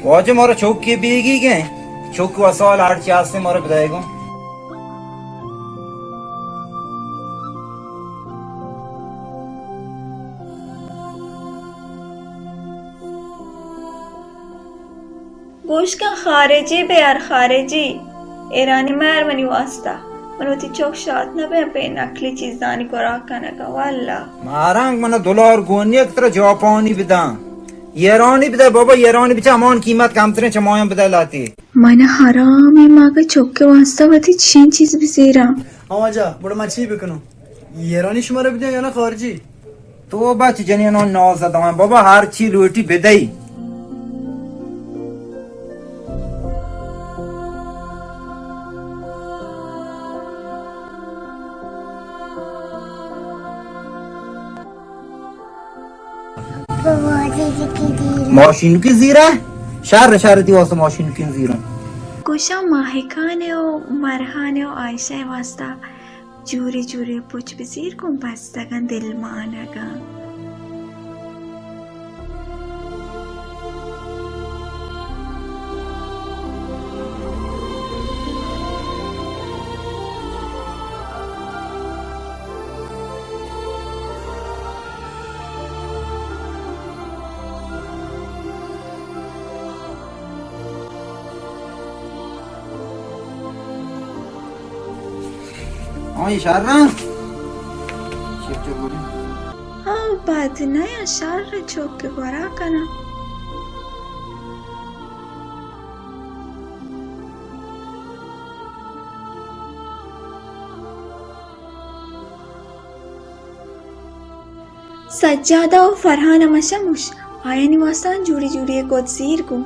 واجہ مارا چوکی بیگی گئے، چوک وسال ہر چی ہستے مارا بدائے گوں۔ گوش کن خارجی بیار، خارجی، ایرانی مہر منی واسطہ۔ من وتی چک شات نہ بیں پہ نقلی چیزانی گورا کنگا، واللہ۔ مارانگ من دلار گونی یک ترا جاپانی بداں۔ ایرانی بدے بابا، ایرانی بچہ ہمان قیمت کمتریں چمایاں بدے لاتی۔ من حرامی ماگہ چک واسطہ وتی چین چیز بزیراں۔ ہاں واجہ، گڑا من چی بکنوں؟ ایرانی شمارا بدیاں یا نہ خارجی؟ تو بچ جنینان ناز دوان بابا، ہر چی لوٹی بدئی۔ ماشین کی زیرہ؟ شر، شر تی واسطہ ماشین کی زیرہ۔ گوشاں ماہکان و مرحان و عائشہ واسطہ جوری جوری پچ بزیر گوں بستگاں دلمانگاں۔ آئی شر رہا؟ چپ چپ بولی۔ ہاں، بد نہ یا شر چوک گورا کنا۔ سجادہ و فرحان ہمشا مش، آیانی واسطہ جوڑی جوڑی گد زیر گوں۔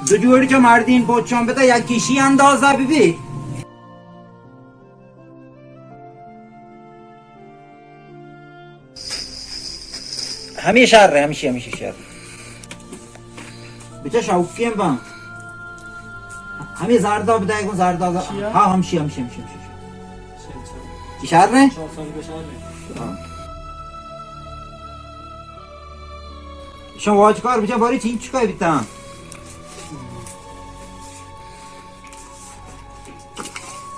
دو جوڑی چو مردین پوچان بتا یا کشی اندازہ بی بی۔ ہمے شر رہے، ہمشی، ہمشی شر۔ بچا شوقین بان۔ ہمے زاردا بدائے گوں زاردا۔ چیا؟ ہاں، ہمشی، ہمشی، ہمشی، ہمشی۔ اچھا، اچھا۔ اشار رہے؟ شر رہے۔ ہاں۔ شما واجکار بچا باری چین چکا بیتا۔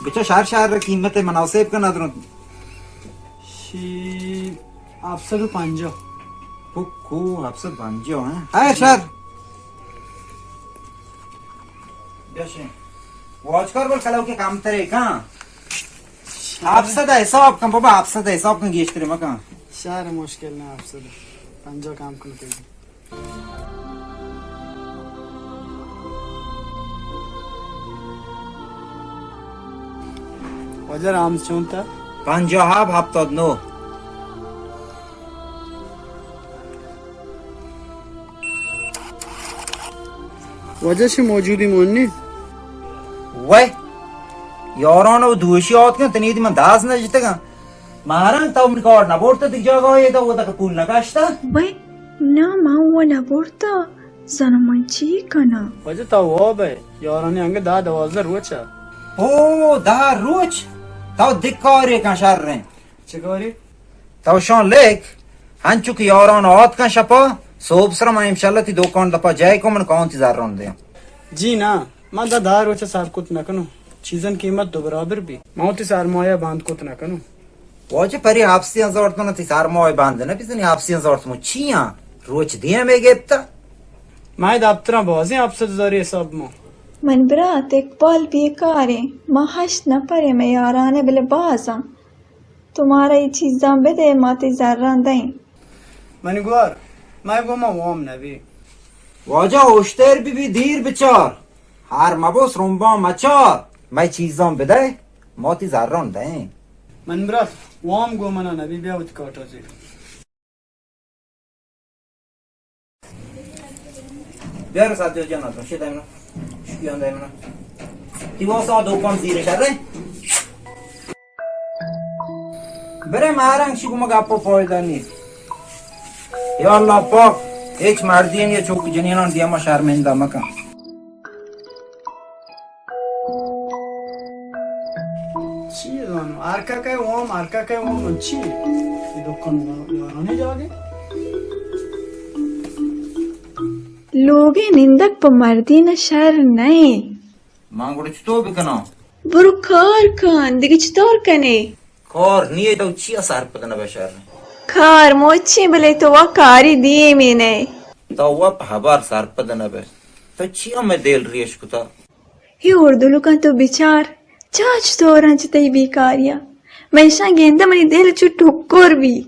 بچا شر شر قیمت مناسب کن ادرون۔ شی ہفت سد و پنجاہ۔ کو، کو ہفت سد پنجاہ ہیں؟ اے شر۔ بیا شے۔ واچ کر بل کلو کے کم ترے کاں۔ ہفت سد حساب کن بابا، ہفت سد حساب کن، گیشتر مکن۔ شر مشکل نہ، ہفت سد پنجاہ کم کن کے۔ واجہ رمز چونتا؟ پنجاہ ہپتاد نو۔ واجہ چہ موجودی مونی؟ وے، یاران و دوشی آتکن، تنیدی من دست نجتگن۔ مہرنگ، تو من کارڈ نہ برتہ دگہ جاگاہے، تو وتا کہ پول نہ کشتہ؟ وے، نا، من و نہ برتہ، زاناں من چی کناں؟ واجہ تو واب ئے، یارانی انگہ دہ دوازدہ روچ ء۔ او، دہ روچ؟ تو دگہ کارے کن شریں۔ چہ کارے؟ تو شان لک، ہنچو کہ یاران آتکن شپا، صبح سرا من انشاءاللہ تی دکان دپا جای کن، من کاؤں تی زران دیاں۔ جی نا، من داں دہ روچ ء سر کت نہ کنوں۔ چیزانی قیمت دو برابر بی۔ من وتی سرمایہ بند کت نہ کنوں۔ واجہ پری ہپت سد ہزار تومن تی سرمایہ بند نہ بزنی، ہپت سد ہزار تومن چی آں؟ روچ دیمے گپتہ۔ مئے دپتراں بازیں ہپت سد ہزاری حساب ما۔ من برات اقبال بیکاریں، ما ہشت نفریں، مئے یارانہ بلے بازاں۔ تو مارا اے چیزاں بدے، ما تئی زراں دئیں۔ منی گوار، مئے گوما وام نبی۔ واجہ ہوشتر ببی، دیر بچار۔ ہار مبو، سرمباں مچار۔ مئے چیزاں بدئے، ما تئی زراں دئیں۔ من برات، وام گوں منا نبی، بیا وتی کاٹا زیر۔ بیار ساتیو جان، تو شی دائمنا۔ شکیان دائمنا۔ تی واسا دو پان زیر شر رے۔ برے مارنگ شی گما گپا پایدہ نیست۔ یا اللہ پاک، ہچ مردین یا چوک جنینان دیما شرمندہ مکن۔ چی زانو، ہر کا کئے وام، ہر کا کئے وام، چی؟ اے دکان یارانی جاگے۔ لوگے نندگ پہ مردین شر نئے۔ من گڑا چطور بکناں؟ برو کار کن، دگہ چطور کنے؟ کار نیے تو چیا سرپد نہ بہ شر؟ کار موچی بلے تو وا کاری دیمی نئے۔ تو وا پہ ہبر سرپد نہ بہ۔ تو چیا مئے دل ریش کتا؟ ہی اردلکاں تو بچار، چاچ تو رنج تئی بیکاریا۔ من اشاں گندہ منی دل چو ٹکر بی۔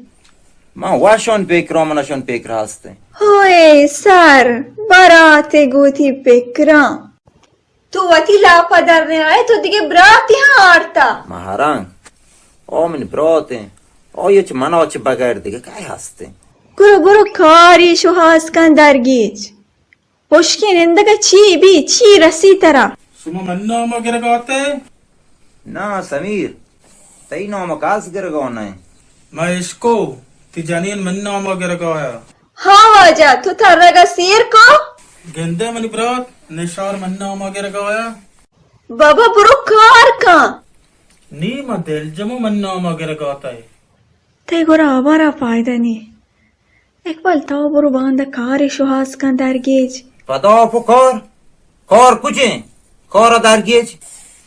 من وشان پکرا، من اشان پکر ہستیں۔ ہوئے سر، براتے گوتی پکراں۔ تو وتی لاپا در نیائے، تو دگہ براتے ہاں آرتا۔ مہرنگ، او من براتیں۔ او یہ چہ منا چہ بغیر دگہ کئے ہستیں؟ گڑا برو کاری شوہاز کن درگیج۔ ہشکیں نندگ ء چی بی؟ چی رسی ترا؟ شما من نام ء گرگ ء آتے؟ نا سمیر، تئی نام ء کس گرگ ء نہ۔ ما اشکو، تی جنین من نام ء گرگ ء آیا۔ ہاں واجہ، تو ترگ ء سیر کو؟ گندے منی برات، نشار من نام ء گرگ ء آیا۔ بابا برو کار کن۔ نی ما دلجمو من نام ء گرگ ء آتے۔ تئی گورا ہبرا فائدہ نی۔ اقبال، تو برو باندا کارے شوہاز کن درگیج۔ پدا پہ کار؟ کار کجیں؟ کار درگیج؟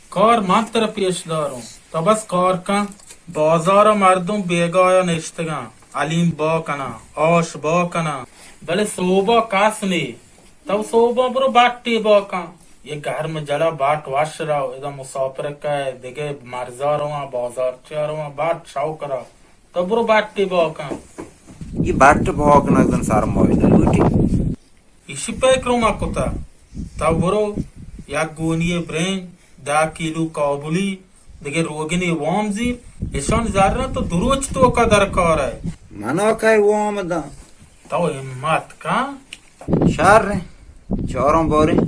کار من ترا پیش داروں۔ تو بس کار کن۔ بازار مردم بیگاہ نشتگاں، حلیم با کناں، آش با کناں، بلے سوبا کس نی۔ تو سوبا برو بٹے با کن۔ یہ گرم جلا بٹ وش رو، ادا مسافر کئے، دگہ مرزا رواں، بازار چیا رواں، بٹ شوق را۔ تو برو بٹے با کن۔ یہ بٹ با کنگ دن سر موج نہ لوٹی۔ ایشی پکر ما کتا۔ تو برو یک گونی برنج، دہ کیلو کابلی، دگہ روگنی وام زیر، اشان زر تو دو روچ توکا درکار ہے۔ منا کئے وام داں؟ تو ہمت کن۔ شر، چاروں باریں۔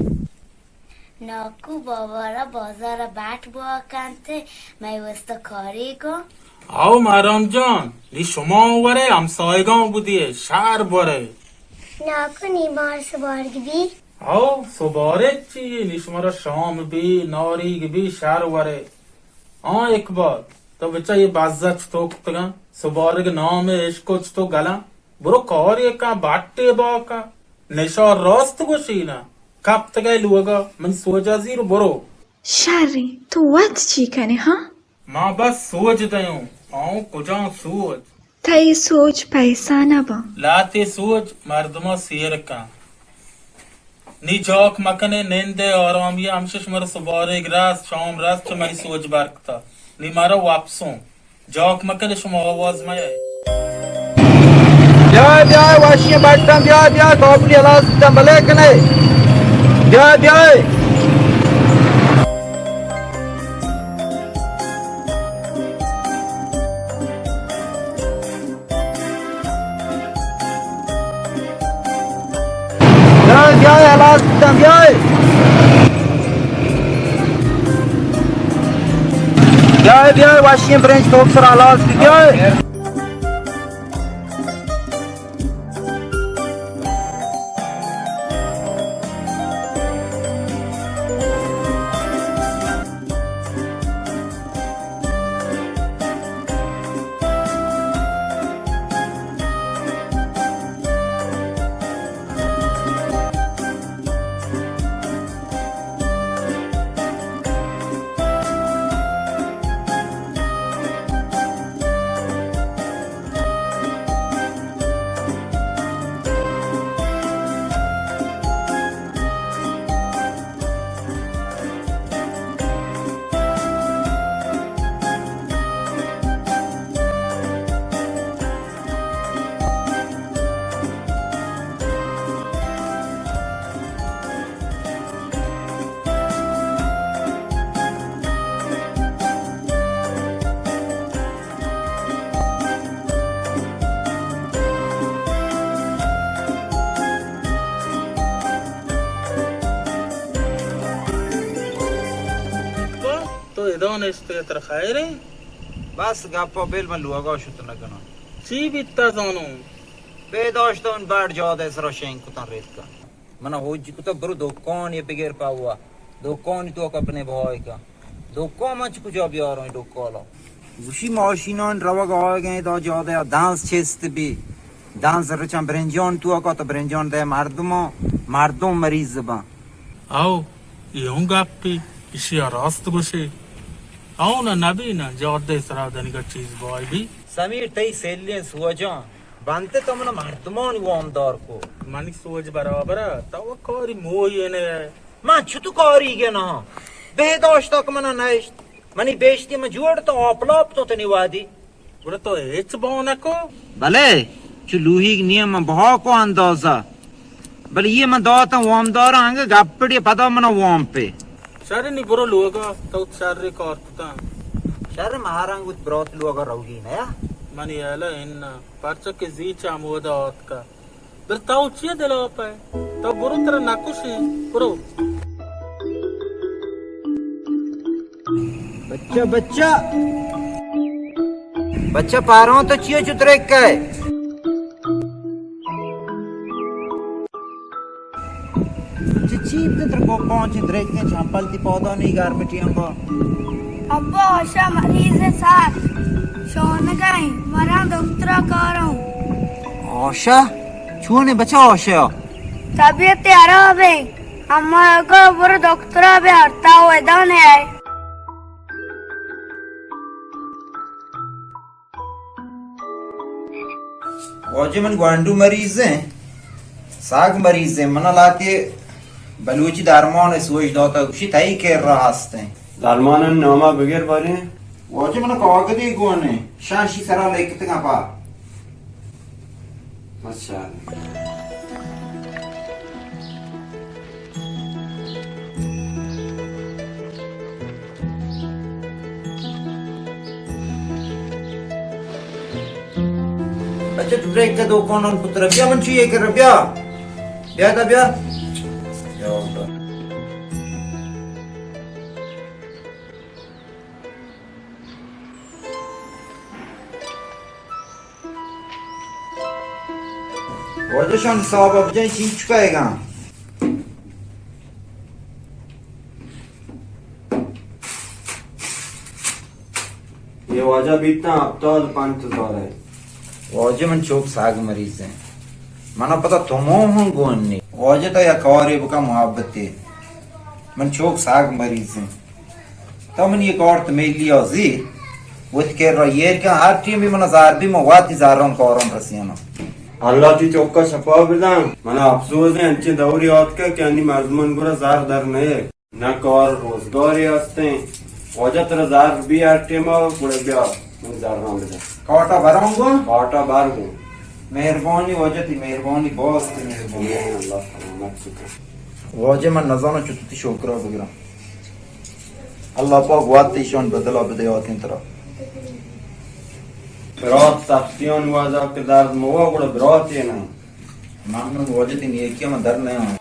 ناکو بابا را بازار بٹ بوا کنت، مئے واستا کاری کن۔ آو مہرام جان، نی شما ورے ہمسایگاں بدیے، شر برے۔ ناکو نی مار سبارگ بی۔ آو سبارگ چی، نی شما را شام بی، ناریگ بی، شر ورے۔ آں اقبال، تو بچا یہ بزہ چتو کتگاں؟ سبارگ نام عشق و چتو گلاں؟ برو کاری کن، بٹے با کن۔ نشار راست گوشی نا۔ کپتگئے لوگا، من سوجا زیر برو۔ شریں، تو وت چی کنے ہاں؟ ما بس سوج دیوں، آؤں کجا سوج؟ تئی سوج پیسہ نہ باں۔ لاتے سوج مردما سیر کن۔ نی جاک مکنے، نندے آرامی، ہمشش مر سبارگ رست، شام رست، چہ منی سوج برکتا۔ نی مارا واپسوں۔ جاک مکنے، شما آواز مئے۔ بیائے، بیائے، واشی بٹن، بیائے، بیائے، کابلی ہلاس بتن، بلے کنے۔ بیائے، بیائے۔ بیائے، بیائے، ہلاس بتن، بیائے۔ بیائے، بیائے، واشی برنج توک سر ہلاس بی، بیائے۔ تو ادا نشتگے، ترا خیر ایں؟ بس گپا بل، من لوگا شت نہ کناں۔ چی بیتا زانوں؟ بے داشتہ ان بڑ جادے سرا شنگ کتاں ریتکاں۔ منا ہوجی کتا برو دکان یہ بگیر پاوا۔ دکانی تو کپنے بھائی کا۔ دکان من چ کجا بیاروں ڈکالا؟ گوشی ماشینان روگ آئے گئے دا جادے دانس چست بی۔ دانس رچاں برنجان تو کا تو برنجان دے مردمان۔ مردم مریض باں۔ او، اے اوں گپے، ایشی ءَ راست گوشے۔ او نہ نبی نہ، جادہ ءِ سرا دنیگا چیز بوائے بی۔ سمیر، تئی سیلیں سوجاں بنت، تو من مردمانی وامدار کو۔ منی سوج برابر ءَ، تو کاری موئی نہ ئے۔ من چتو کاریگ نہ آں؟ بہ داشتگ من نشت۔ منی بیشتی من جوڑ تو آپ لاپ تو تنی وادی۔ گڑا تو ہچ بو نہ کو؟ بلے، چو لوہیگ نیم من بہا کو اندازہ۔ بلے یہ من داتاں وامدار آں، انگہ گپڑی پدا من وام پہ۔ شر نی، برو لوگا، تو شر کار کتاں۔ شر مہارنگ وت برات لوگا روگی نیا؟ منی اہلا اناں، پرچا کہ زی چہ ہمودا آتکا۔ بل تو چیا دل آپ ئے؟ تو برو، ترا نہ کشی، برو۔ بچہ، بچہ۔ بچہ پاروں تو چیا چو درک ئے؟ چی، چی بوت ترا کو پانچ درکیں چمپل تی پادا نی گرم ٹیم با؟ ابا، آشا مریض سخت شونگا ایں، مراں دکترا کاروں۔ آشا؟ چون ایں بچہ آشا؟ طبیعت خراب ایں، اما گو برو دکترا بیار، تا ادا نہ ئے۔ واجہ من گوانڈو مریض ایں، ساگ مریض ایں، من لاتے بلوچی درمان سوج داتا، گوشی تئی کر را ہست ایں۔ درمان نامہ بگر باریں۔ واجہ من کاغذی گون ایں، شان شی سرا لکھتگاں پا۔ اچھا۔ اچھا، تو بریک کا دو کون ہم پتر بیا من چیئے کر بیا۔ بیا دا بیا۔ بیا دا۔ واجہ شان حساب ءَ بجن چینچک ءَ گاں۔ یہ واجہ بیتاں ہپتاد پنچ ہزار ہے۔ واجہ من چوک ساگ مریض ہیں۔ منا پتا تمو ہوں گون نی۔ واجہ تا یا کارے بکا محبتے۔ من چوک ساگ مریض ہیں۔ تو من یہ کارت میلی آزی، وت کر را ایر کن، ہر ٹیم بھی من زار بھی، من واتی زاران کاران رسیانا۔ اللہ تی چوکا شفا بدن۔ من افسوس ہے، انچے دوری آتکا کہ انی مردمان گورا زار در نئے۔ نہ کار روزگاری ہستیں۔ واجہ ترا زار بھی ہر ٹیم آ، گڑا بیا، من زاران بدن۔ کاٹا بران گو؟ کاٹا بر گو۔ مہربانی واجہ تی، مہربانی، باز تی مہربانی۔ اللہ سلامت شکر۔ واجہ من نزانو چطور تی شکرا بگرم۔ اللہ پاک وت ایشان بدلا بدے آتیں ترا۔ برات سختیان وازا کہ درد موا گڑا برات یہ نہ۔ ممنون واجہ تی نیکی من در نہ آں۔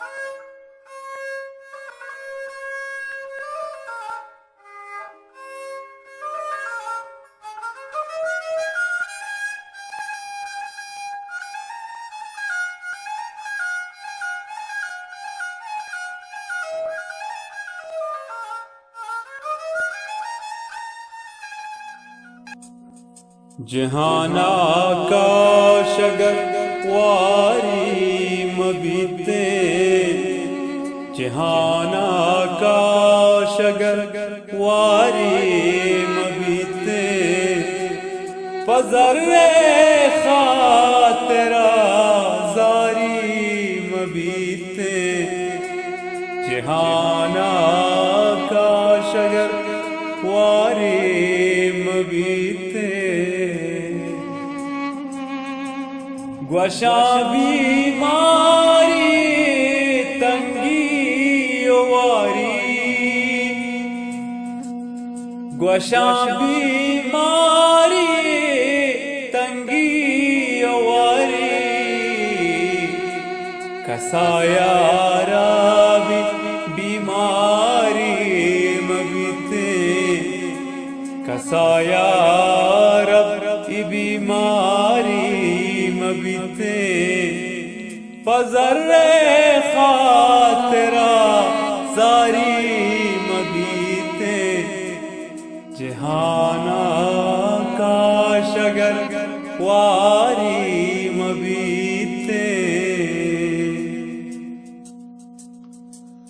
جہان ءَ کاش اگر واری مہ بیتیں، جہان ءَ کاش اگر واری مہ بیتیں، پہ زر ءِ خاطر ءَ زاری مہ بیتیں۔ جہان ءَ کاش اگر واری مہ بیتیں۔ گوشاں بیماری تنگی ءُ واری، گوشاں بیماری تنگی ءُ واری، کسا یارا بی بیماری مہ بیتیں، کسا یارا بی بیماری مہ بیتیں، پہ زر ءِ خاطر ءَ زاری مہ بیتیں۔ جہان ءَ کاش اگر واری مہ بیتیں۔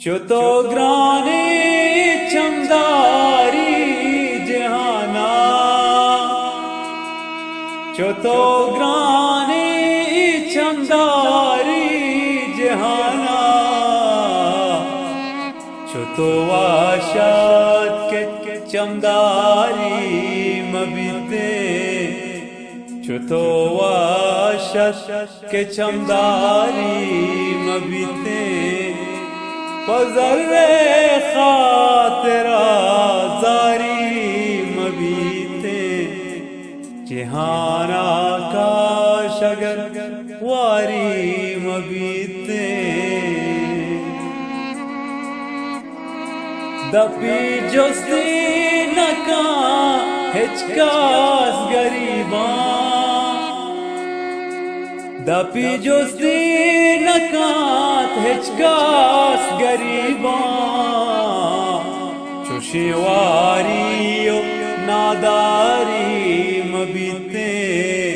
چو تو گرانیں چمداری جہانا، چو تو گرانیں چمداری جہانا، چو تو واشت کہ چمداری مبیتیں، چو تو واشت کہ چمداری مبیتیں، پہ زر خاطرا زاری مبیتیں، جہانا کاش اگر واری مبیتیں۔ دپی جستی نکاں ہچ کس گریباں، دپی جستی نکاں ہچ کس گریباں، چوشیں واری و ناداری مبیتیں۔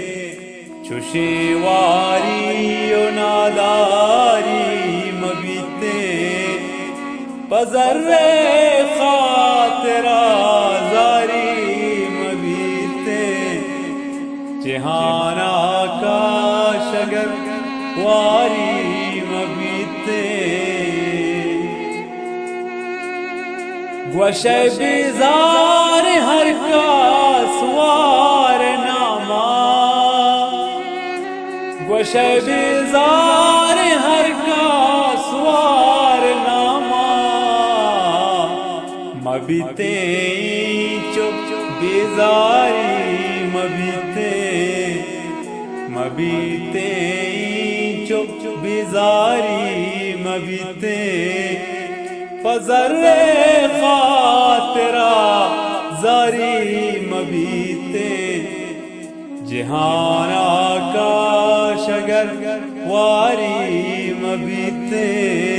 چوشیں واری و ناداری مبیتیں، پہ زر خاطرا زاری مبیتیں، جہانا کاش اگر واری مبیتیں۔ گوشئے بیزار ہر کس وار ناما، گوشئے بیزار ہر کس وار ناما، مبیتیں چو بیزاری مبیتیں، مبیتیں چو بیزاری مبیتیں، پہ زر خاطرا زاری مبیتیں، جہانا کاش اگر واری مبیتیں۔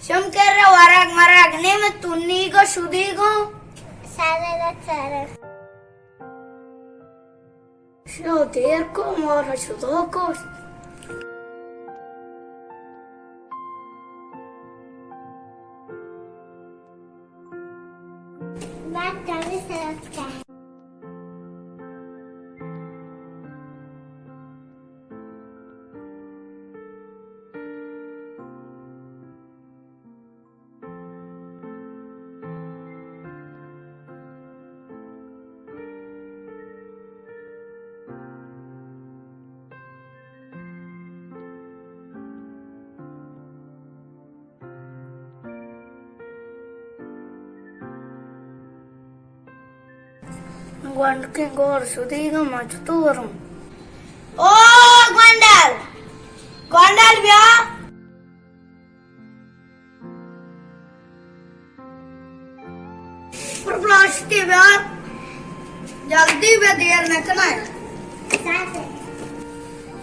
شم کرے ورگ مرگ نیم تنیگو شدیگو۔ سارے سارے۔ شو دیر کو مارا شدو کشت۔ بعد کمی سرت کرد۔ گونڈکیں گور شدیگ ءَ، ما چتو وروں؟ او گونڈل! گونڈل بیا! پر پلاسٹکے بیار، جلدی بیا، دیر نہ کنائے۔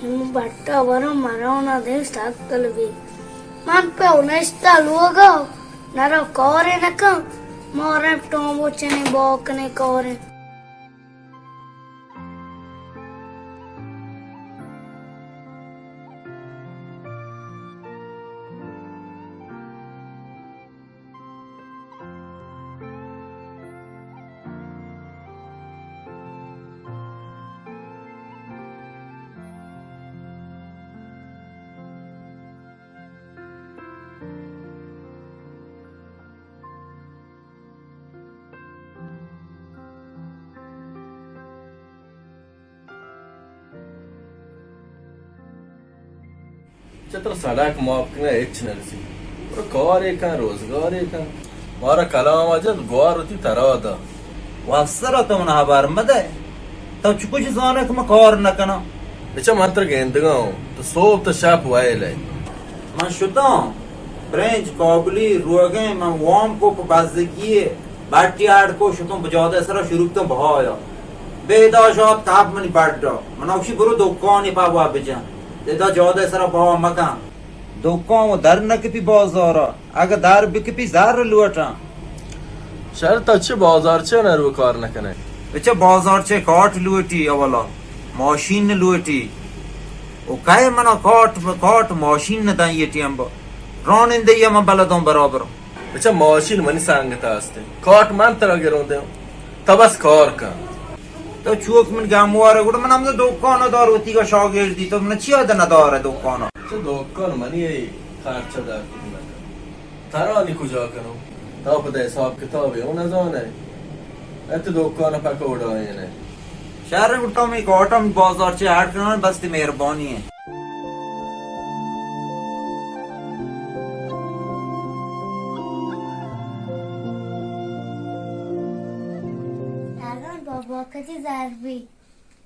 من بٹا ورم، مرا نہ دے سک کلبی۔ من پہ نشتا لوگا، نرا کارے نکن، مارا ٹومبو چنے باکنے کارے۔ چہ ترا سڑک ماپ کنگ ءَ ہچ نہ رسی۔ برو کارے کن، روزگارے کن۔ مارا کلام ءَ جت، گوار وتی ترا دا۔ واسرا تو من ہبر مدے۔ تو چکو چی زانے کہ من کار نہ کناں؟ بچا من ترا گندگا ہوں، تو صبح تو شپ ویل ئے۔ من شتاں برنج، کابلی، روگن، من وام کو پہ بزگی ءَ، بٹی اڈ کو، شتاں بجادہ سرا شروع کتاں بہایا۔ بے داشت کپ منی بڈا۔ من اوشی برو دکانی پہ وا بجن۔ ادا جادہ سرا بہا مکن۔ دکان و در نکپی بازارا، اگہ در بکپی زر لوٹاں۔ شر، تو چہ بازار چہ نرو کار نکنئے؟ بچہ بازار چہ کاٹ لوٹی اولا، ماشین لوٹی۔ و کئے منا کاٹ، کاٹ ماشین ندن یہ ٹیم با۔ رانندہ یہ من بلدان برابر۔ بچہ ماشین منی سنگت است، کاٹ من ترا گرون دیوں۔ تو بس کار کن۔ تو چوک من گموارے، گڑا من ہمدا دکان دار وتی کا شاگردی، تو من چیا دہ ندارے دکان؟ چہ دکان منی ای خرچہ دار کت نکن۔ ترانی کجا کنوں؟ تو پدا حساب کتاب اوں نزانے۔ ات دکان پکوڑا اینے۔ شر، گڑا تو می کاٹم بازار چہ اڈ کنان، بس تی مہربانی ہے۔ نازان بابا کدی زر بی؟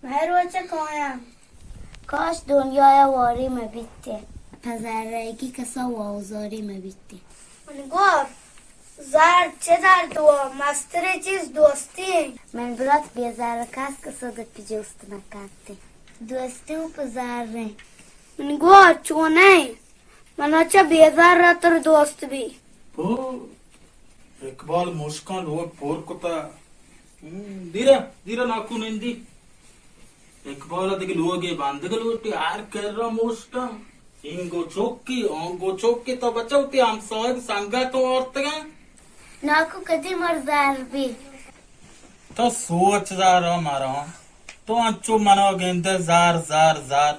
مئے روچ کایاں۔ کاش دنیایا واری مہ بیتیں۔ پہ زرئیگی کسا واوزاری مہ بیتیں۔ من گور زر چہ درد وا مستریں چیز دوستی انت۔ من برات بے زر کس کسا دپی جست نہ کنت۔ دوستی و پہ زر انت۔ من گور چونیں؟ منا چہ بے زر تر دوست بی۔ او، اقبال مشکاں لوگ پر کتا۔ ہم، دیرا، دیرا ناکو نندی۔ اقبال دگہ لوگے بندگ لوٹی، ہر کرا مشکاں۔ اینگو چوکی، آنگو چوکی، تو بچو تی ہمسایگ سنگت آرتگاں۔ ناکو کدی مر زر بی؟ تو سوچ زارا مارا، تو انچو منا گندے زار، زار، زار۔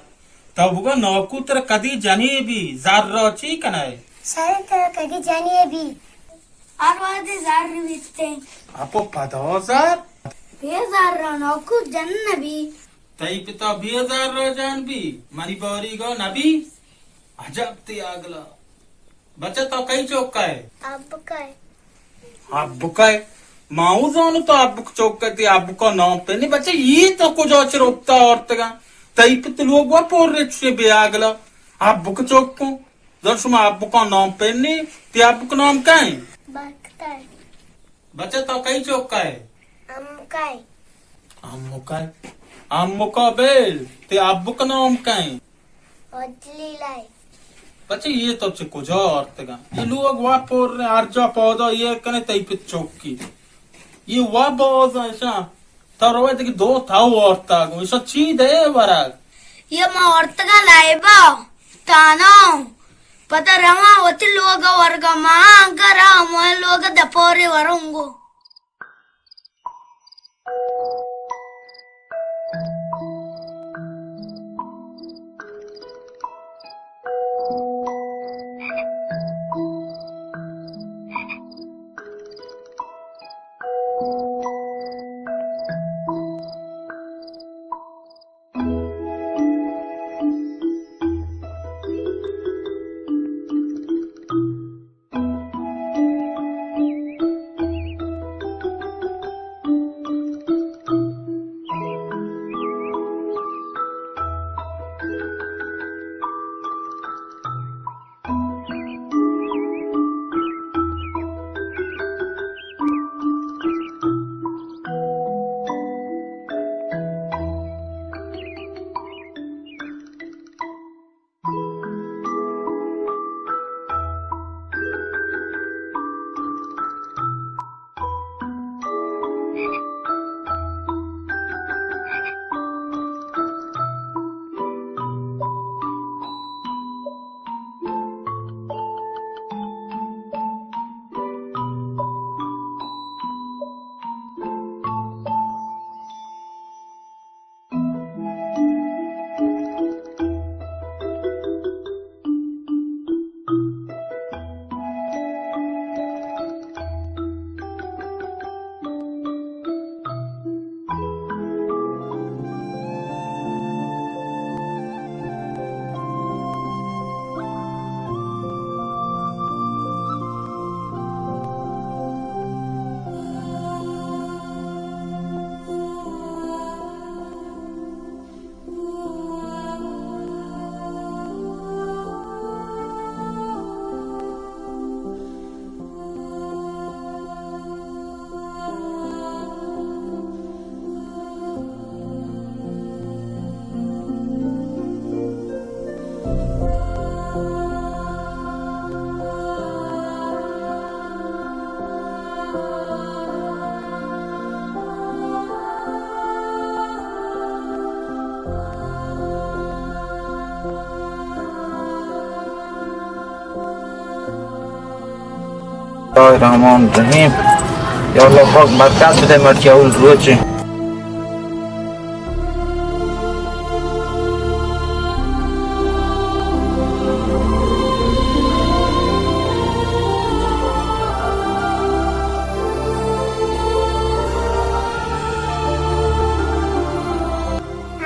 تو بگو ناکو ترا کدی جنی بی، زر را چی کنئے؟ سر ترا کدی جنی بی؟ ہر وہدے زر بیتیں۔ اپو پدا زر؟ بے زر را ناکو جن نبی۔ تئی پتا بے زر را جن بی، منی باریگا نبی۔ عجب تی اگلا۔ بچہ تو کئی چوک ء ئے؟ ابک ء۔ ابک ء؟ ما اوں زانوں تو ابک چوک ء ئے، تئی ابک ء نام پہ نی۔ بچہ اے تو کجا چہ رپتا آرتگاں؟ تئی پت لوگ وا پر رچے بے اگلا۔ ابک چوک کن۔ زان شما ابک ء نام پہ نی، تئی ابک نام کئے؟ بکتر۔ بچہ تو کئی چوک ء ئے؟ امکائے۔ امکائے؟ امکا بیل، تئی ابک نام کئے؟ اجلیلائے۔ بچہ، اے تو چہ کجا آرتگاں؟ اے لوگ وا پر، ہر جا پودا اے کنے تئی پت چوکی۔ اے وا باز ایشاں۔ تو روئے دگہ دو تھو آرتگ۔ ایشاں چی دے ورگ؟ اے ما آرتگاں لائبا، تانا۔ پدا رواں وتی لوگ ورگا، ما انگا را ہموئیں لوگ دپورے ورنگو۔ اللہ الرحمن الرحیم۔ یا اللہ پاک برکت بدے مرچی اول روچے۔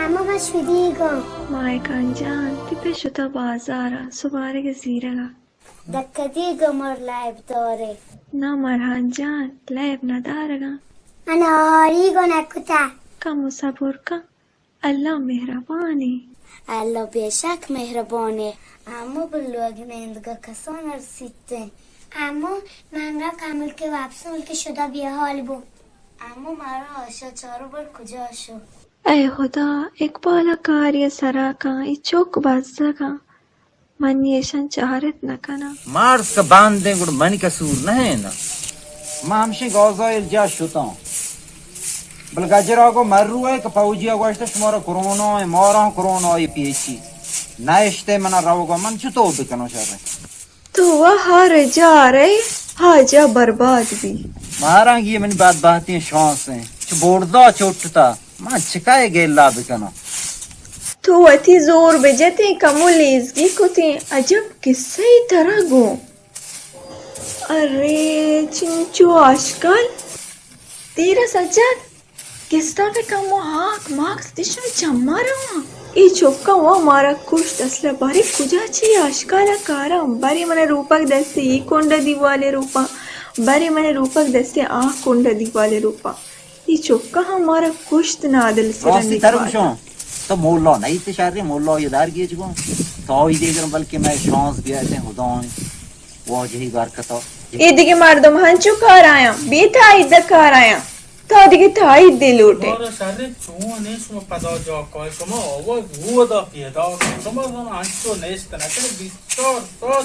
اما ما شدیگاں۔ ماہکان جان، تئی پت شتا بازارا، سبارگ زیرگا۔ دکہ دیگہ مر لیب دارے۔ نہ مرحان جان، لیب نہ دارگاں۔ انا آری گو نہ کتا۔ کمو صبر کن، اللہ مہربانے۔ اللہ بے شک مہربانے۔ امو بلوگ نیندگا کسان رسیتیں۔ امو من را کمل کے واپس ملک شدا بے حال بو۔ امو مارا آشا چارو بر کجا شو؟ اے خدا، اقبال کاری سرا کن، ای چک بزگاں۔ من ایشاں چارت نہ کناں۔ مارس کہ باندیں گڑا منی قصور نہ ایں نا۔ ما ہمشیں گازائل جا شتاں۔ بل گجرا گو مرو ہے کہ پوجی ء گوشت شمارا کرونا ہے، مارا کرونا ہے پیچی۔ نہ اشتے منا روگا، من چطور بکنوں شر؟ تو وہ ہر جا رہے، ہا جا برباد بی۔ مارا گی منی بد بہتیں شانس ہیں۔ چھ بوڑدا چوٹتا۔ من چکائے گیلا بکناں؟ تو وتی زور بجتیں، کمو لیزگی کتیں، عجب قصہ ای ترا گوں۔ ارے چنچو آشکال، تیر سجاد، کستا پہ کمو ہاک ماک دشم چما رواں۔ ای چکا وا مارا کشت، اصلا بارے کجا چی آشکالا کاراں، بارے من روپک دستے ای کنڈا دیوالے روپا، بارے من روپک دستے آ کنڈا دیوالے روپا۔ ای چکا ہم مارا کشت نادل سرا راستی تر نکبات۔ گوشاں، تو مولا نہیں تے شر، مولا یہ دار گیج گو۔ تو ای دیگر بلکہ میں شانس بیارتیں خدائیں واجہی برکتا۔ اے دگہ مردم ہنچو کار آیاں، بے تائید کار آیاں۔ تو دگہ تائید دے لوٹے۔ مارا شر چون نے شما پدا جا کائے، شما آواز ہو دا پیدا، شما زن ہنچو نیست نہ کرے، بیست چار سال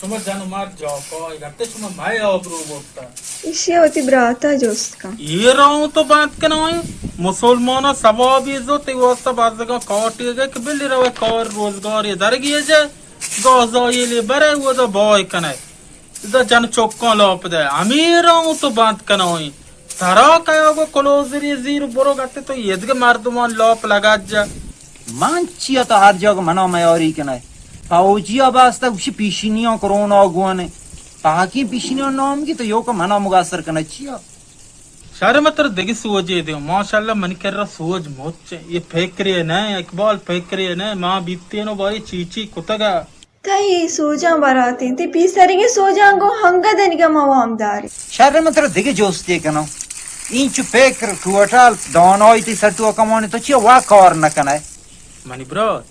شما جن و مرد جاکا، اے گپتے شما مئے آبرو برتا۔ ایشی ء وتی براتا جست کن۔ اے راہ تو بند کنائیں۔ مسلمانا ثوابی زو تی واسطہ بزگاں کاٹی گئے کہ بلی روے کار روزگاری درگی جے، گازائیلی برے ودا بای کنے۔ ادا جن چکاں لاپ دے۔ ہمے راہ تو بند کنائیں۔ ترا کیا گو کلوزری زیر برو گتے تو یدگہ مردمان لاپ لگت جا۔ من چیا تو ہر جاگہ منا میاری کنئے؟ فوجی ء باستا گوشی پیشینیاں کرونا گون ء۔ پاکیں پیشینیاں نام گی تو یوکا منا مگاسر کنئے چیا؟ شر متر دگہ سوجے دیو۔ ماشاءاللہ من کرا سوج مچ۔ یہ فکرے نہ اقبال، فکرے نہ۔ ما بیتینو باری چی چی کتگا۔ تئی سوجاں براتیں، تئی پیسریگیں سوجاں گوں ہنگہ دنیگا ما وام داریں۔ شر من ترا دگہ جستے کناں۔ اینچو پکر، ٹوٹال، دانائی تئی سر تو کمانی تو چیا وا کار نہ کنئے؟ منی برات،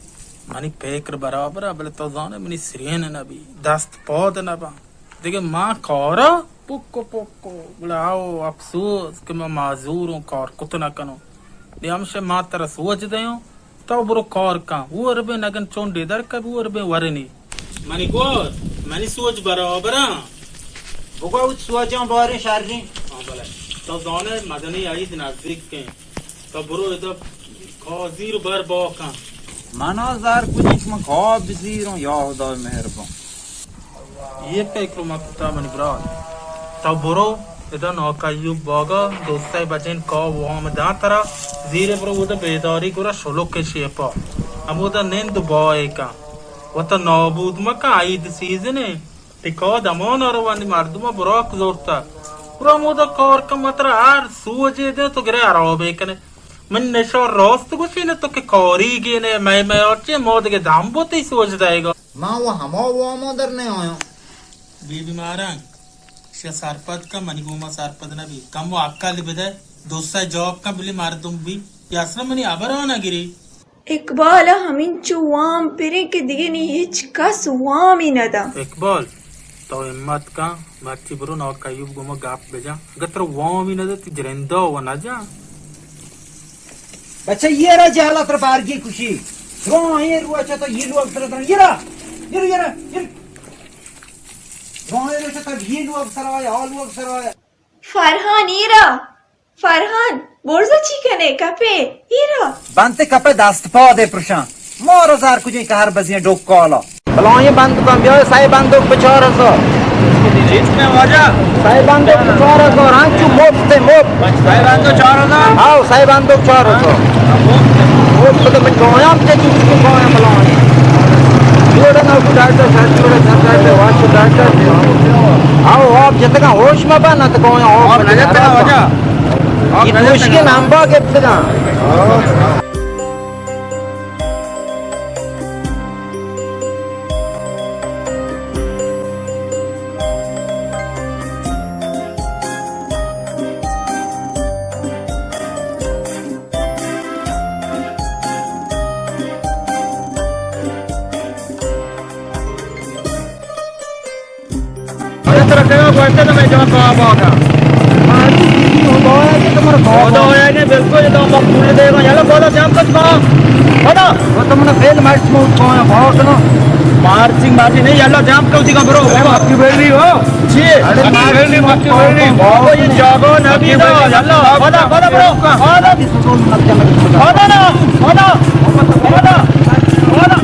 منی پکر برابر ء، بلے تو زانے منی سرین نہ بی، دست پاد نہ باں۔ دگہ ما کارا پکو پکو، بلے او افسوس کہ من معذوروں، کار کت نہ کنوں۔ دے ہمشہ ما ترا سوج دیوں۔ تو برو کار کن، ہور بہ نگن چون ڈیدر کب ہور بہ ورنی۔ منی گور، منی سوج برابراں۔ بگو وت سوجاں باریں شریں۔ ہاں بلے۔ تو زانے مدنی عید نزدیک کن۔ تو برو ادا کازیر بر با کن۔ منا زار کجی کہ من کاب زیروں، یا خدای مہربان۔ یہ فکر مکتا منی برات۔ تو برو ادا ناکیوب باگا دو سئے بجین کاو وام داں ترا، زیرے برو اودا بیداری گورا شلوک شیپا۔ ہمودا نند بائے کن۔ وتا نابود مکن، عید سیزنے۔ تئی کاد ہمان روانی مردم براک زورتا۔ برو ہمودا کار کن، ما ترا ہر سوجے دیں تو گرے ہرابے کنے۔ من نشا راست گوشی نہ تو کہ کاری گینے، مئے مئے آرچے ما دگہ دم بو تئی سوج دئیگا۔ من و ہما واما در نہ آیاں۔ بی بی مارنگ، شہ سرپد کن، منی گوما سرپد نہ بی۔ کم و عقل بدے، دو سئے جواب کن، بلی مردم بی۔ یا اصلا منی ہبرا نہ گری۔ اقبال ء ہمینچو وام پریں کہ دگہ نی ہچ کس وامی نہ داں۔ اقبال، تو ہمت کن، مرچی برو ناکیوب گوما گپ بجن۔ اگہ ترا وامی نہ داں، تئی جرندا و نہ جاں۔ بچہ، یہ را جہلا تر بارگی کشی۔ درائیں روچا تو یہ لوگ سر درائیں۔ یہ را، یہ را، یہ را، یہ را۔ درائیں روچا تو یہ لوگ سر آیا، آ لوگ سر آیا۔ فرحان، یہ را۔ فرحان، برزا چی کنے؟ کپے، یہ را۔ بنت کپے، دست پادے پرشان۔ مارا زار کجیں کہ ہر بزیں ڈوک کالا۔ بلائیں بندوکاں بیائے، سئے بندوک بچار ہزار۔ چیز میں واجہ؟ سئے بندوک چار ہزار، ہاں، چو مفت، مفت۔ سئے بندوک چار ہزار؟ ہاؤ، سئے بندوک چار ہزار۔ مفت تو من گویاں، چہ چیز کو گویاں بلائیں۔ جوڑا نہ کو ڈاکٹر، سر جوڑا، sir doctor, wash doctor. How, آپ جتنا ہوش میں بنا تو گویاں، آپ آپ نہ جتنا واجہ؟ آپ یہ نہ دوشی جتنا کے نام با گپتگا۔ ارے ترا کہا گوشتے تو میں جان کہا باگا۔ ماری بیوی خدا ہے کہ تمہارا خدا خدا ہے کہ بالکل یہ تو مقبول دے گا۔ یلا بولا جام کچھ کہا۔ بولا۔ وہ تم نے فیل مارچ میں اٹھایا، بھاگ نا۔ مارچنگ مارچنگ نہیں، یلا جام کر دیگا برو۔ اے مکی بیل رہی ہو۔ جی۔ ارے مکی بیل رہی، مکی بیل رہی۔ بابا یہ جاگو نہ دینا۔ یلا، بولا، بولا برو۔ بولا۔ بولا نا، بولا۔ بولا۔ بولا۔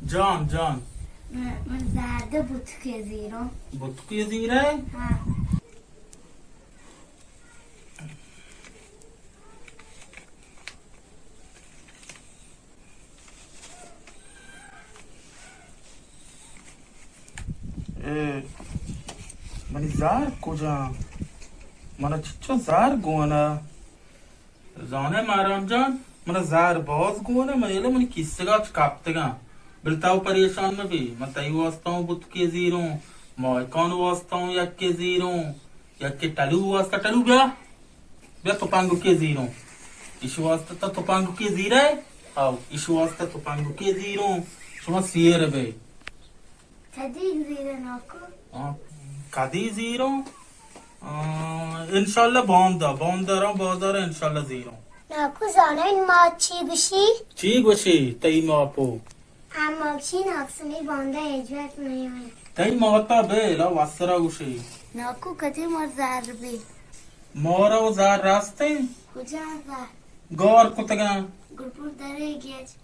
جان، جان۔ من، من زرد بوتکی زیرو۔ بوتکی زیرے؟ ہاں۔ اے، منی زار کجا؟ منا چچو زار گونا۔ زانے مارام جان، منا زار باز گونا، من ایلو منی کیسگا چ کپتگاں۔ بل تو پریشان مہ بی، من تئی واسطہ اوں بوتکے زیروں، مائکان واسطہ اوں یکے زیروں، یکے ٹلو واسطہ، ٹلو بیا۔ بیا تپنگکے زیروں۔ ایشی واسطہ تو تپنگکے زیرے؟ آو، ایشی واسطہ تپنگکے زیروں۔ شما سیر بے۔ کدی زیرے ناکو؟ آ، کدی زیروں؟ آ، انشاءاللہ باندا، باندا راں بازار انشاءاللہ زیروں۔ ناکو زانین ما چی گوشی؟ چی گوشی تئی ماپو؟ اما گوشی ناکسنی باندا ہچ وقت نیائیں۔ تئی ماتا بے لا وسرا گوشی۔ ناکو کدی مار زار بی؟ مارا و زار راستیں؟ کجا زار؟ گار کتگاں۔ گلپور درے گیج۔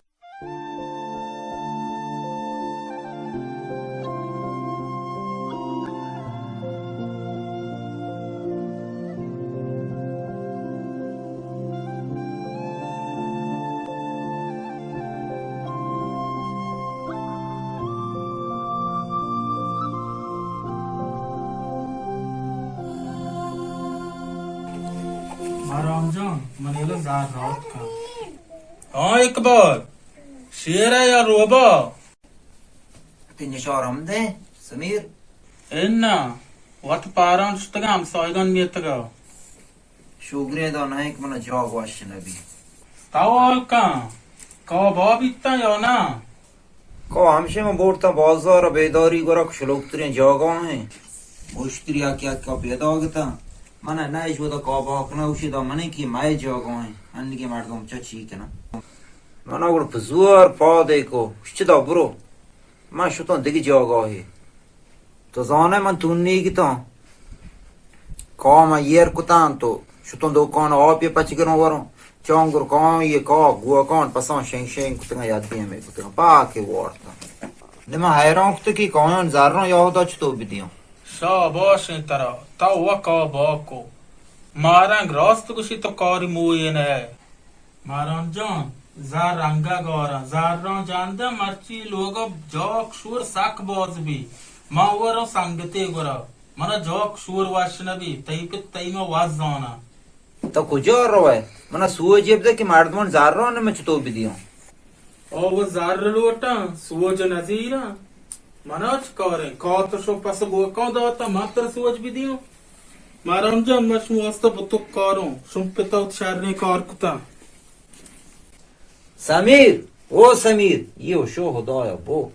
آرام جان، من ایلو زار رات کن۔ ہاں اقبال، شیر ہے یا روبا؟ تئی نشار ہم دے، سمیر۔ انا، وت پاران شتگاں، ہمسایگان میتگا۔ شوگریں دا نہ کہ منا جاگ وش نہ بی۔ تو حال کن، کاہ با بیتاں یا نہ؟ کاہ ہمشی من بورتاں بازار، بیداری گورا کہ شلوکتریں جاگاہ ہیں۔ مشتری آ کہ آ پیدا گتا۔ من نہ اش ودا کاہ با کنا، اوشی دا منی کہ مئے جاگاہ ہیں۔ انگی مردم چا چی کنا؟ منا گڑا پہ زور پادے کو، چدا برو۔ من شتاں دگہ جاگاہے۔ تو زانئے من تونیگتاں۔ کاہ من ایر کتاں تو شتاں دکان آپے پچ گروں وروں۔ چانگر کاہ یہ کاہ گوکان پساں شنگ شنگ کتگاں یا دیمے کتگاں۔ پاکے وارتاں۔ نی من حیران کتگ کہ کایان زراں یہودا چطور بدیاں۔ شاباشیں ترا، تو و کاہ با کو۔ مارنگ راست گوشی تو کاری مویے نہ۔ ماران جان، زر رنگا گارا، زراں جاندہ مرچی لوگا جاک شور سک باز بی۔ ما وروں سنگتے گورا، منا جاک شور وش نبی، تئی پت تئی ما وز زانا۔ تو کجا روئے؟ منا سوجے بدے کہ مردمان زراں نہ من چطور بدیاں۔ او وہ زر لوٹاں، سوج نزیراں۔ منا چ کاریں، کات شو پس گوکاں داتا، ما تر سوج بدیاں۔ ماران جان، من شما واسطہ بتک کاروں، شما پتا وت شریں کار کتا۔ سمیر، او سمیر، یہ شو خدایا بو۔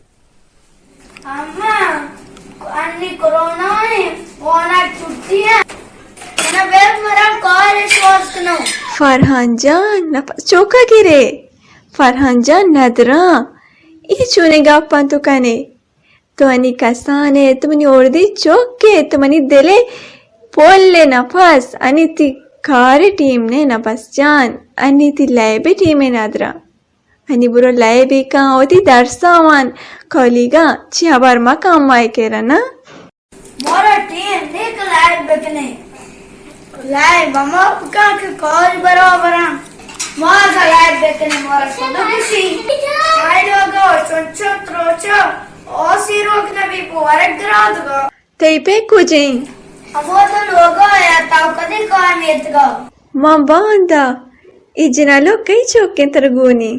اما، انی کرونا ہے، وانا چھٹی ہے۔ منا بیت مرا کار شوز کنو۔ فرحان جان، نپس چوکا گرے۔ فرحان جان، ندراں۔ اے چونے گپاں تو کنے؟ تو انی کسان ئے، تو منی اوردی چک ئے، تو منی دل ئے پل ئے نپس، انی تی کار ٹیم نے نپس جان، انی تی لیب ٹیم ئے ندرا۔ انی برو لیب کن، وتی درسا وان، کالیگا چی ہبر مکن مائے کرا نا۔ مارا ٹیم نے کہ لیب بکنے۔ لائب ہما بکن کہ کار برابر انت۔ ما اگاں لائب بکنیں، مارا شدو کشی۔ آئی لوگا چنچو تروچو، آسی روک نبی پہ ورگ دراتگا۔ تئی پہ کجیں؟ ہمو تو لوگا یا تاو کدی کار میتگا؟ من باندا، ای جنالو کئی چوکیں ترگونی؟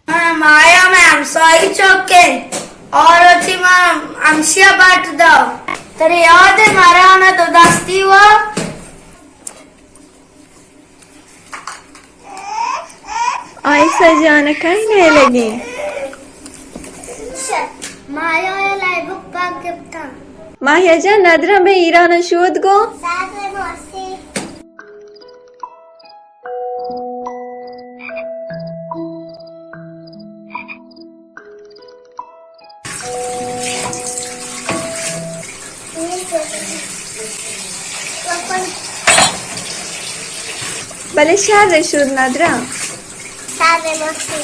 ہاں، مایا میں ہمسائی چوکیں۔ اور اچھی ماں ہمشیا باٹ دا۔ ترے یاد ہے مارا ہونا دو دستی ہوا؟ آئسہ جان کئی نہ لگی۔ مایا یا لائبک پاک گپتاں۔ ماہیا جان ندرہ میں ایران شود گو۔ ساتھ میں موسی۔ بلے شر شد ندرا۔ سر مسی۔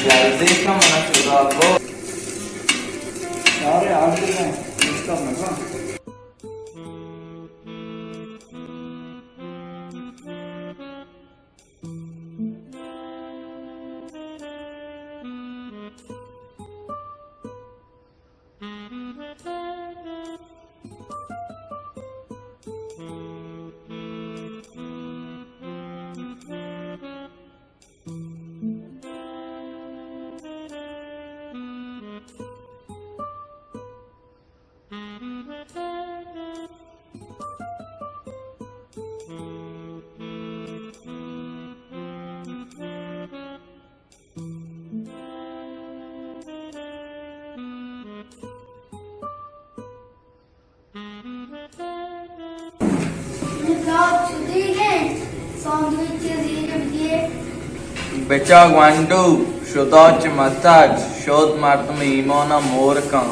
جلدی کن، من شدا کو۔ یار، یار، تو میں اس کا مزہ۔ بچا گوانڈو، شدا چہ متج، شد مردم ایمانا مور کن۔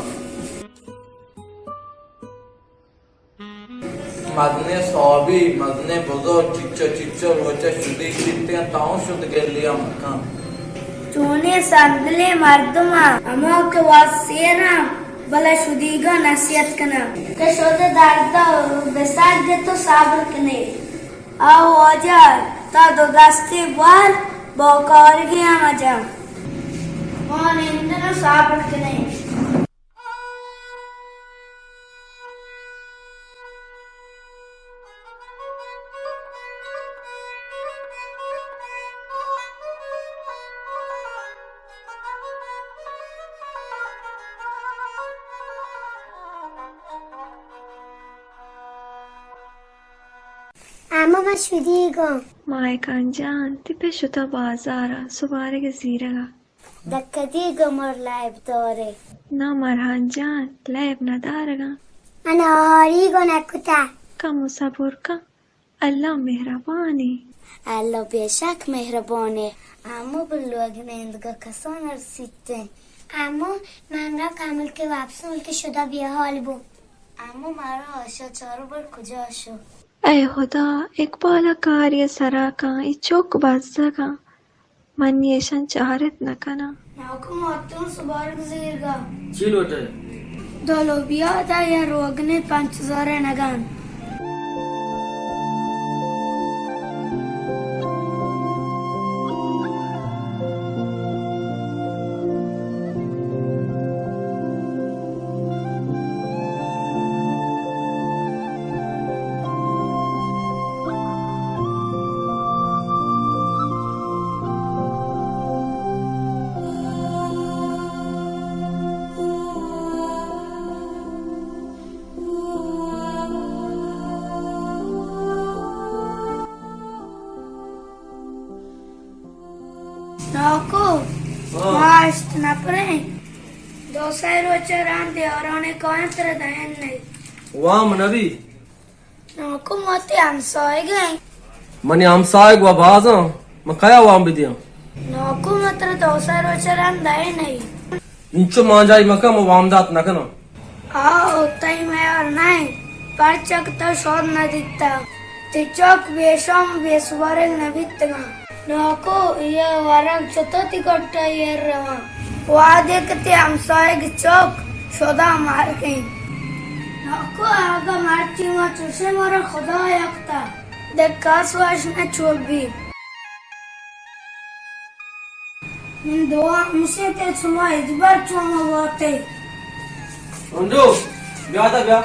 مزنیں سابی، مزنیں بزرگ، چچا چچا روچا شدی چیتیں، تاؤں شد گلیا مکن۔ چونیں سنگلیں مردماں، ہما کہ واسیناں، بلے شدیگاں نصیحت کناں کہ شد درد بسگ تو صبر کنے۔ آ واجہ تا دو دستی بوار با کارگی ہم جا۔ ما نندن صبر کنے۔ اما من شدیگاں۔ ماہکان جان، تی پہ شتا بازارا، سبارگ زیرگا۔ دکدی گمر لیب دارے۔ نا مرحان جان، لیب ندارگاں۔ من آری گو نکتا۔ کمو صبر کن، اللہ مہربانی۔ اللہ بے شک مہربانے۔ امو بلوگ نیندگا کسان ارسیتیں۔ امو من را کمل کے واپس ملک شدا بے حال بو۔ امو مارا آشا چارو بر کجا شو؟ اے خدا، اقبال ء کاری ء سرا کن، اے چک بزگ ء، منی ایشاں چارت نہ کناں۔ ناکو ماتون سبارگ زیرگا۔ چی لوٹے؟ دو لوبیا دا یا روگنے پنچ ہزار نگان۔ ناکو، ہاں۔ ما ہشت نفریں۔ دو سئے روچ رند دیورانے کائیں ترا دئین نئیں۔ وام نبی۔ ناکو، ما تئی ہمساہگ ایں۔ منی ہمساہگ و بازاں، من کیا وام بدیاں؟ ناکو، ما ترا دو سئے روچ رند دئین نئیں۔ انچو مانجائی مکن، من وام دات نکناں۔ آ، تئی میار نہ انت، پرچا کہ تو شود نہ دیتگ۔ تئی چک بے شام بے سوارگ نہ بیتگاں۔ ناکو، اے ورگ چتو تئی کٹا ایر رواں؟ وہدے کہ تئی ہمساہگ چک شدا مرگ انت۔ ناکو، اگاں مرچی ما چوشیں، مارا خدا یکتا، دگہ کس وش نہ چوک بیت۔ من دعا ہمشیں کہ شما ہچبر چو مہ باتے۔ انڈو، بیا دا بیا۔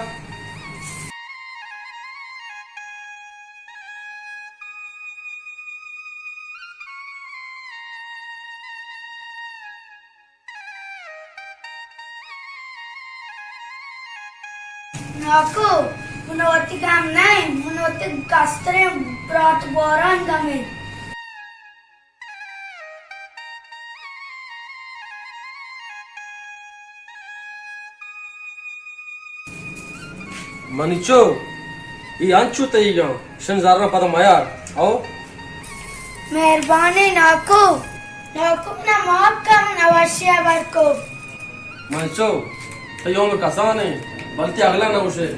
ناکو، من وتی گم نہ، من وتی کستریں برات گواران گم انت۔ منی چو، ای انچو تئیگاں، شن زراں پدا میار، او۔ مہربانی ناکو، ناکو منا معاف کن، من وشی ہبر کو۔ منی چو، تئی عمر کسان انت، بلکہ اگلا نہ گوشے،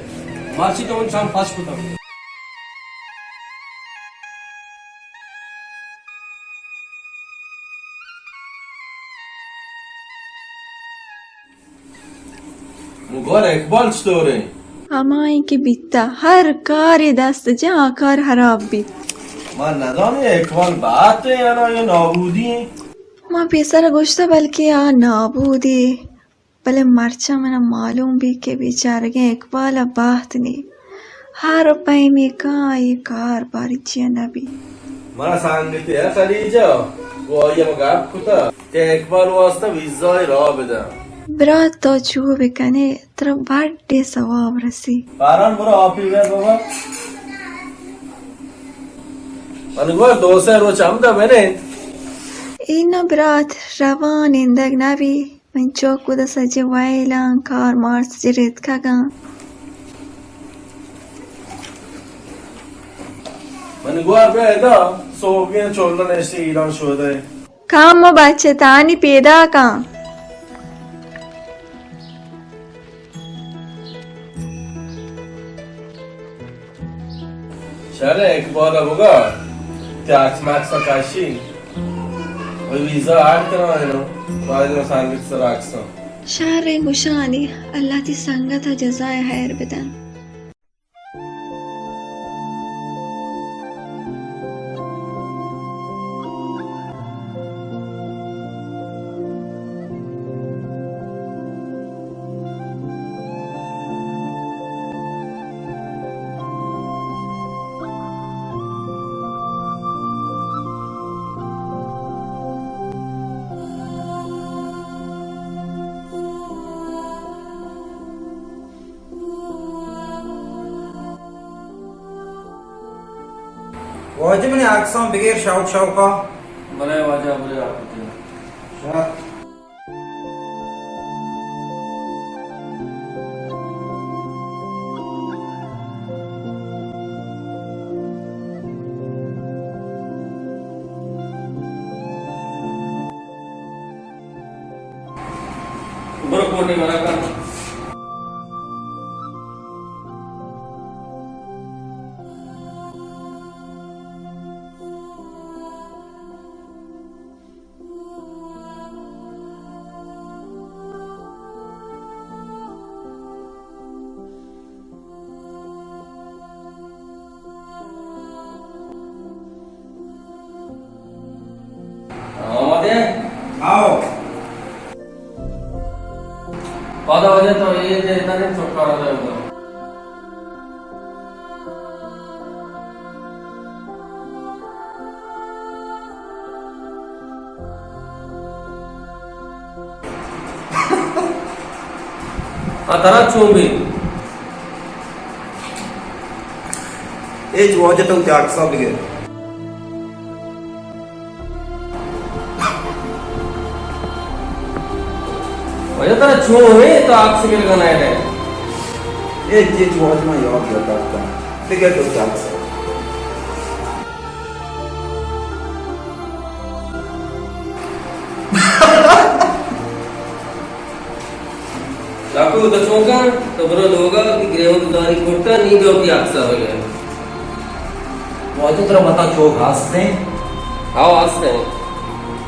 مرچی تو من چم پش کتاں۔ گوار اقبال چطور انت؟ ہمائیں کہ بیتا، ہر کارے دست جا آ کار ہراب بیت۔ ما نزانیں اقبال بات انت یا نا، یا نابودی انت۔ ما پیسر گوشتا بلکہ آ نابودی، بلے مرچا منا معلوم بی کہ بیچارگیں اقبال بات نی۔ ہر پیمے کاں آئی کار باری چیا نہ بی۔ منا سنگتے ء خلیجہ گوں آئی ء گپ کتگ کہ اقبال واسطہ ویزا ء راہ بدنت۔ برات تو چو بکنے ترا بڈے ثواب رسی۔ باران برو آپی بیا بابا۔ من گوار دو سے روچ ہمدا بنے۔ اینا برات روان اندگ نبی۔ من چک گد سجے ویلاں، کار مار سجے ریتکگاں۔ من گوار بیا ادا، سوگیں چولن اشی ایران شودے۔ کام و بچتانی پیداکاں۔ شر اقبال ء بگا، تئی عکس مکس ء کشی۔ وی ویزا اڈ کنائینو، باید سنگت سر عکس۔ شر گشانی، اللہ تی سنگت ء جزائے خیر بدن۔ واجہ منی عکساں بگیر شوق شوقا۔ بلے واجہ، بلے آپ۔ شر۔ برو کوٹے والا کر۔ آمادے؟ آؤ۔ پادا وجہ تو یہ دے تنے چکا رہا ہے۔ آ ترا چون بی؟ اے جو واجہ تو تیاگ سا بگے۔ واجہ ترا چون ہے تو عکس گرگا نہ ئے؟ اے چیز واجہ ما یاد یاد رکھتا۔ دیگہ تو کیا عکس؟ ڈاکو تو چون کن، تو برو لوگا، وتی گریوگ داری کرتا، نی دو کی عکس آ گئے۔ واجہ ترا وتا چوک ہستیں؟ ہاو ہستیں۔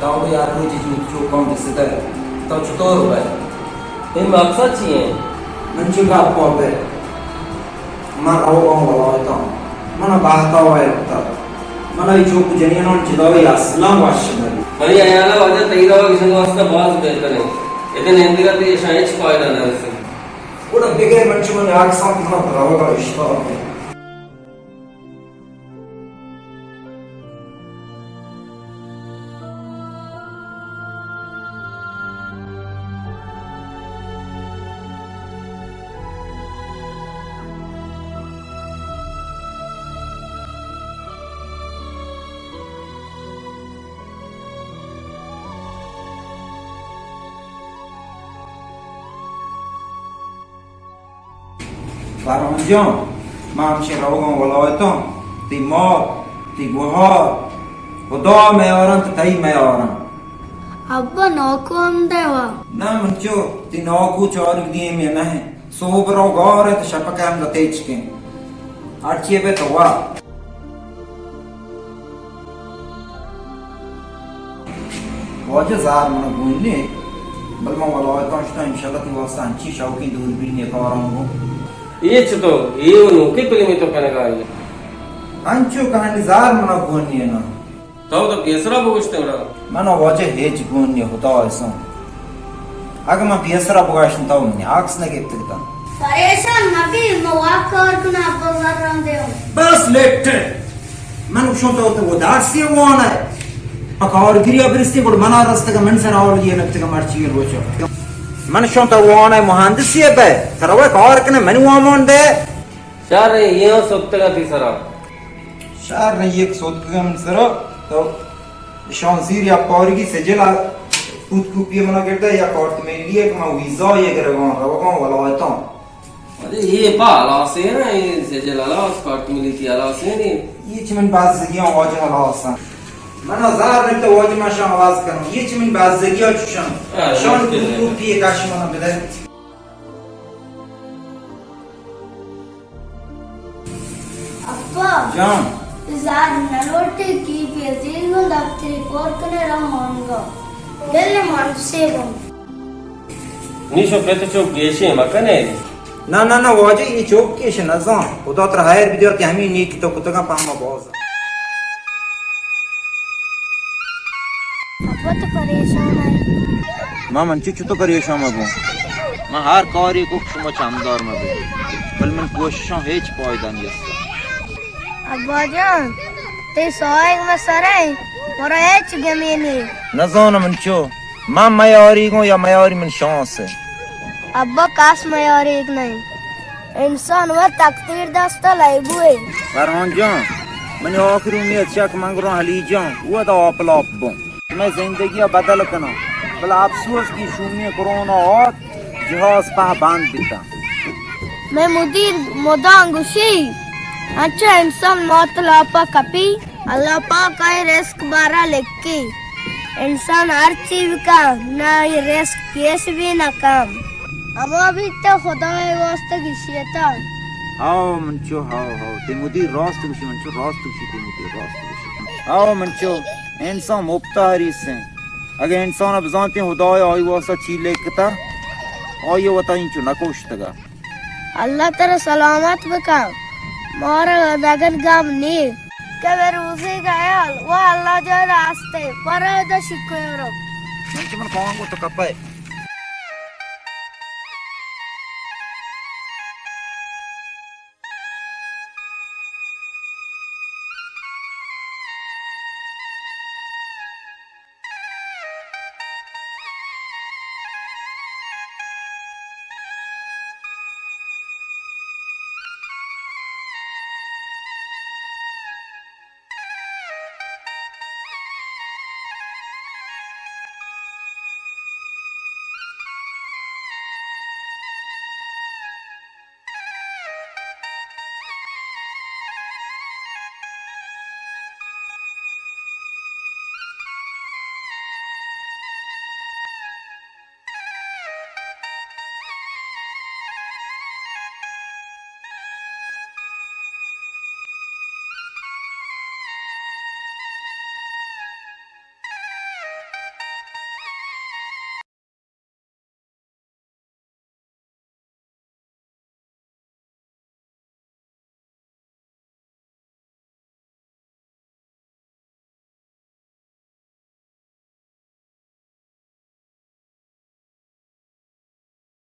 تو یار روچی چوک چوکاں دستا، تو چطور بئے؟ تئی مقصد چی ہیں؟ من چو گپ بے۔ من روگاں ولایتاں۔ من بہتا وائے کتا۔ من ای چوک جنینان جدائی اصلاً وش نبی۔ منی حیالا واجہ تئی روگ اشان واسطہ باز بہتر ہیں۔ ادے نندگا تئی اشان ہچ فائدہ نہ رسے۔ گڑا بگے من چو من عکساں من روگا اشتاق ہیں۔ فرمان جان، ما ہمشہ روگاں ولایتاں، تئی مات، تئی گوہار، خدا میارن تو تئی میارن۔ ابا ناکو ہم دے وا۔ نہ منچو، تئی ناکو چارگ دیم یا نہ، صحب رو گار ہے تو شپک ہم دتے چکیں۔ ہرچی بے تو وا۔ واجہ زار من گون نے، بل من ولایتاں شتا انشاءاللہ تئی واسطہ انچی شوقیں دوربین یک آرام گوں۔ اے چتو، اے و نوکے فلمے تو کنگا آئی۔ انچو کہانی زار من گون نے نا۔ تو تو پیسرا بگوشتے گڑا۔ من واجہ ہیچ گون نے خدا اسم۔ اگہ من پیسرا بگوشتن تو منی عکس نہ گپتگ تاں۔ پریشان مبی، من واک کار کناں، ابا زراں دیاں۔ بس لٹ۔ من گوشاں تو تو دارسی وان ئے۔ کارگری برستی گڑ منا رستگ من سر آوڑ یہ نکتگ مرچی روچا۔ من شاں تو وان ئے مہندسی بے۔ ترا وہ کار کنے من وامان دے۔ شر ایں، اے ہم سوتکگ اَنت تئی سرا۔ شر ایں، یک سوتکگ اَنت من سرا، تو اشاں زیر یا پارگی سجل ءَ فوتوکوپی منا گردا یا کارت ملی ءَ کہ من ویزا ءَ گرگاں، روگاں ولایتاں۔ ارے اے پا ہلاس ایں نا، اے سجل ہلاس، کارت ملی تئی ہلاس ایں نی۔ اے چہ من بزگیاں واجہ ہلاس اَنت۔ من زار نکتہ واجہ من شاں عوض کناں۔ اے چہ من بزگیاں چوش اَنت۔ ہاں، شان درست ایں۔ فوتوکوپی کش منا بدے۔ ابا! جان! زار نہ لوٹے کہ پیسے گوں دفتری پور کنے را مانگا۔ دل مان سے بم۔ نی شو پت چو گیشے مکنے۔ نہ، نہ، نہ، واجہ، اے چوک کیش نزان۔ خدا ترا خیر بدیات کہ ہمے نیکی تو کتگاں پہ ما باز۔ ابا تو پریشان ئے؟ ما من چو چتو پریشان مبوں۔ من ہر کارے کو شما چمدار مبے۔ بل من کوششاں ہیچ پائدہ نیست۔ ابا جان، تئی ساہگ مہ سر ایں، مارا ہچ گمے نی۔ نزانم من چو، من میاریگوں یا میاری من شانس ایں۔ ابا کس میاریگ نہ ایں۔ انسان وت تقدیر دست ءَ لیبو ایں۔ فرمان جان، منی آخری امیت چک من گروں علی جان، ودا آپ لاپ بوں۔ مئے زندگی ءَ بدل کناں۔ بلے افسوس کہ شومی کرونا آت، جہاز پہ بند بیتاں۔ مئے مدیر مدام گوشی، انچو انسان موت لاپا کپی، اللہ پاک آئی رزق بارا لکھی۔ انسان ہر چی بکا، نہ آئی رزق کیش بی نہ کم۔ ہما بیت خدائے واسطہ گشیتا۔ ہاو منچو، ہاو، ہاو، تئی مدیر راست گوشی منچو، راست گوشی تئی مدیر راست گوشی۔ ہاو منچو، انسان مپتا حریص ایں۔ اگہ انسان ءَ بزانتیں ہدائے آئی واسطہ چی لکھتا، آئی ءَ وتا اینچو نہ کشتگا۔ اللہ ترا سلامت بکن، مارا دگن گم نی۔ کہ بے روزی کا حیال، وہ اللہ جل راستے، پر دا شکر۔ من چہ من کانگو تو کپے۔